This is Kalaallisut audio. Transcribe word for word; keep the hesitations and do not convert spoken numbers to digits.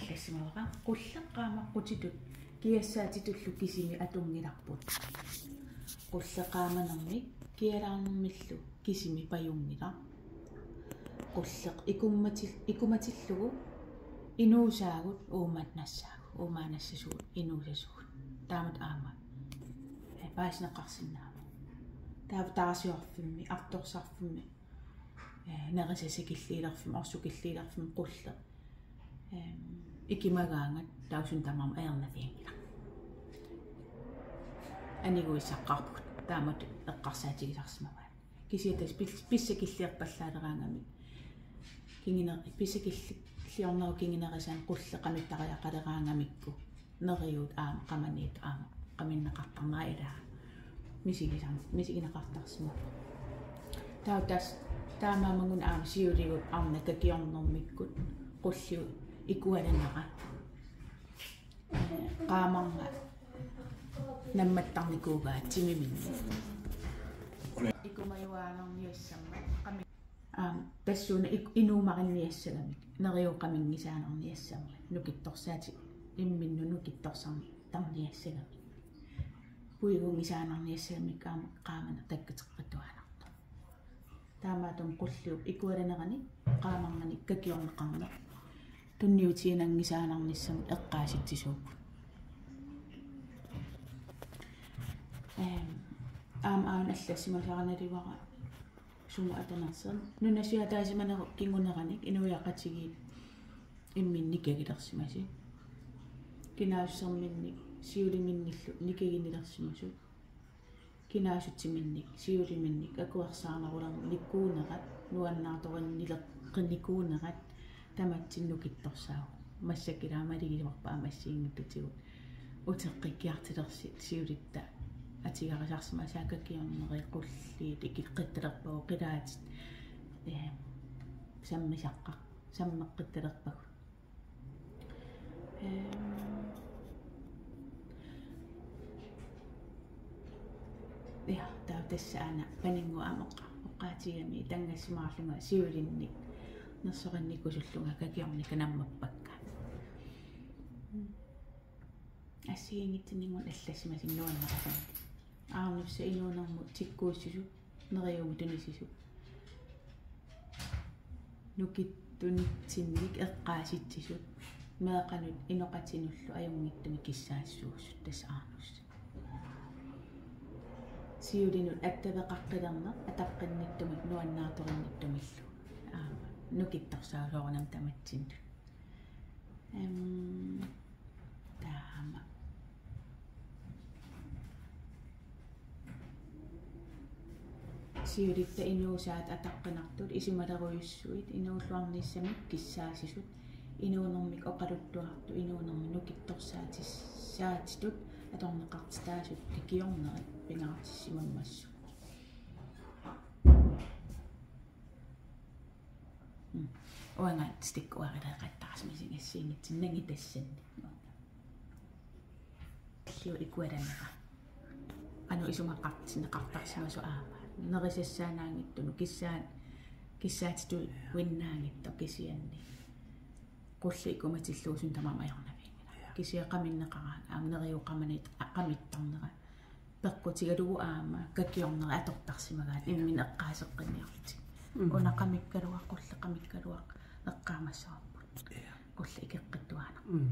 Tassimavara qulleq qaamaqqutitut kiassaatitullu kisimi atunngilarput. Qulleq qaamanermik kialaarnermillu kisimi pajunngilaq. Qulleq ikumatil- ikumatillugu inuusaagut uumaannassaagut, uumaannassasugut inuusasugut. Taamatut aamma paasineqarsinnaavoq. Taava taarsiorfimmi, artorsarfimmi, eh, nerisassakilliilerfimmi, orsukilliilerfimmi qulleq Ehm, ikimagaangat taassuma tamarmi ajornavianngilaq. Aniguissaqqaarpugut taamatut eqqarsaatigisarsimavaat. Kisianni tassa pis- pissakilliorpallaaleraangamik. Kinginer- pissakilliornerup kingunerisaanik qulleq qamittariaqaleraangamikku. Neriuut aamma qamaniit aamma qaminneqartarnera ilaa misigisam- misigineqartarsimavoq. Taava tassa taamaammat una aamma siuligut arnat kakiornermikkut qulliup ikualanera qaamarnga nammattarnikuugaat timiminni. Ikumajuaannarniassammat qami- Aam, tassuuna ik- inuumarinniassagamik, neriuut qaminngisaannarniassammat, nukittorsaatit imminnut nukittorsartarniassagamik. Puigunngisaannarniassagamik aamma qaamaneq takkuteqqittuaannartoq. Taamaattumik qulliup ikualaneranik qaamarnganik kakiorneqarneq tunniutiinnanngisaannarnissamut eqqaasitsisuupput. Ehm, aamma aana allassimasara naluara sumut atanersoq. Nunasiaataasimanerup kinguneranik inuiaqatigiit imminnut nikagilersimasut. Kinaassuserminnik siuliminnillu nikaginilersimasut. Kinaassutsiminnik siuliminnik akuersaarnerulernikuunerat, nuannaartorinnileqqinnikuunerat tamatsinnut nukittorsaavoq. Massakkut ilaa maligivarput aamma assigiinngitsutigut uteqqikkiartulersut siulitta atugarisarsimasaat kakiornerit qulliit ikeqqittalerpagut qilaatit, eh, sammisaqqaq, sammeqqittalerpagut. Ehm, ja, taava tassa aana paninnguaq aamma oqqa-, oqaatigigami tanngassimaarlunga siulinnik nersorinnikusullunga kakiornikkut nammappakka. Assigiinngitsunik allassimasut nuannerusumik. Aarnussat inuunermut tikkuussisut, neriummut tunisisut. Nukittunitsinnik eqqaasitsisut. Meeqqanut inoqatinullu ajunngitsumik kissaassuusut tassa aarnussat. Siulinut attaveqaqqilerneq ataqqinnittumik nuannaartorinnittumillu. Aamma nukittorsaasoorunami tamatsinnut. Ehm, taama. Siulitta inuusaat ataqqinartut isumalerujussuit inuulluarnissamik kissaasisut inuunermik oqaluttuartut inuunermik nukittorsaatis-, saatitut atorneqartitaasut kakiornerit pingaartissimammassuk. Mm. Uanga stikkuarileeqattaarsimasinga assigiinngitsunik nangitassannik. Qulliup ikualanera. Qanoq isumaqartinneqartarsimasoq aamma. Nerisassaannaanngitsunut kissaan-, kissaatituinnaanngitsoq kisianni. Qulleq ikumatillugu suna tamarmi ajornavianngilaq. Kisianni qaminneqaraangat aamma neriuut qamaniit a-, qamittarnera. Peqqutigalugu aamma kakiornerit atortarsimagaat imminnut eqqaaseqqinniarlutik. Mm. Una qamikkaluaq, qulleq qamikkaluaq eqqaamassavarput. Ja. Qulleq ikeqqittuaannarpoq. Mm.